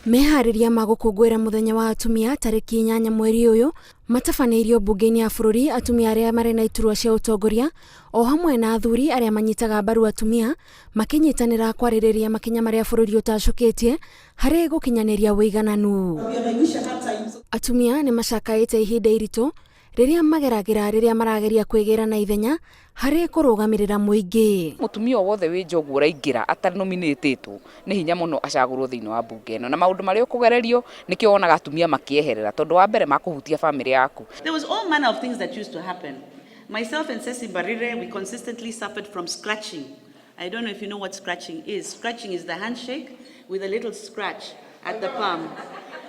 Meharĩria ma gũkũngũĩra mũthenya wa atumia tarĩki 8 mweri ũyũ matabanĩirio mbunge-inĩ ya bũrũri. Atumia arĩa marĩ na iturwa cia ũtongoria o hamwe na athuri arĩa manyitaga mbaru atumia makĩnyitanĩra kwarĩrĩria makinya marĩa bũrũri ũtacũkĩtie harĩ gũkinyanĩria ũigananu. Atumia nĩ macakaĩte ihinda iritũ rĩrĩa mageragĩra rĩrĩa marageria kwĩgĩra na ithenya harĩ kũrũgamĩrĩra mũingĩ. Mũtumia o wothe wĩ nja ũguo ũraingĩra atanominĩtĩtwo nĩ hinya mũno acagũrwo thĩinĩ wa mbunge ĩno, na maũndũ marĩa ũkũgererio nĩkĩo wonaga atumia makĩeherera, tondũ wa mbere makũhutia bamĩrĩ yaku. There was all manner of things that used to happen. Myself and Ceci Mbarire, we consistently suffered from scratching. I don't know if you know what scratching is. Scratching is the handshake with a little scratch at the palm.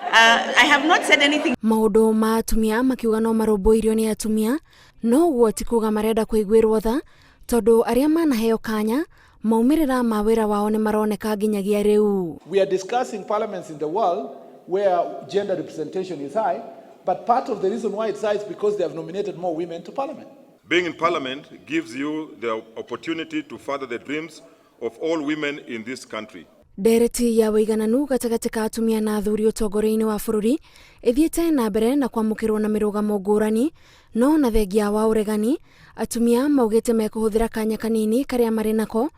I have not said anything. Maũndũ ma atumia makiuga no marũmbũirio nĩ atumia, no ũguo ti kuga marenda kũiguĩrwo tha, tondũ arĩa manaheo kanya maumĩrĩra ma wĩra wao nĩ maroneka nginyagia rĩu. We are discussing parliaments in the world where gender representation is high, but part of the reason why it's high is because they have nominated more women to parliament. Being in parliament gives you the opportunity to further the dreams of all women in this country. Ndereti ya ũigananu gatagatĩ ka atumia na athuri ũtongoria-inĩ wa bũrũri ĩthiĩte na mbere na kwamũkĩrwo na mĩrũgamo ngũrani, no na thengia wa ũregani, atumia maugĩte mekũhũthĩra kanya kanini karĩa marĩ nako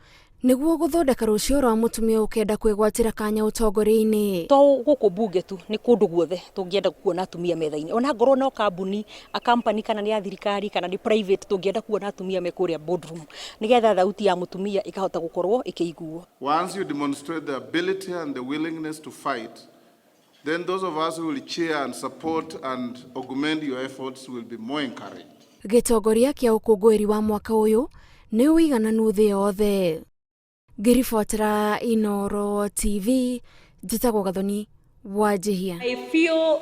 nĩguo gũthondeka rũciũ rwa mũtumia ũkenda kwĩgwatĩra kanya ũtongoria-inĩ. To gũkũ mbunge tu, nĩ kũndũ guothe tũngĩenda kuona atumia metha-inĩ, ona ngorwo no kambuni, a company, kana nĩ ya thirikari kana nĩ private, tũngĩenda kuona atumia me kũrĩa boardroom nĩgetha thauti ya mũtumia ĩkahota gũkorwo ĩkĩiguo. Once you demonstrate the ability and the willingness to fight, then those of us who will cheer and support and augment your efforts will be more encouraged. Gĩtongoria kĩa ũkũngũĩri wa mwaka ũyũ nĩ ũigananu thĩ yothe. Ngĩribotera Inooro TV, njĩtagwo Gathoni Wanjihia. I feel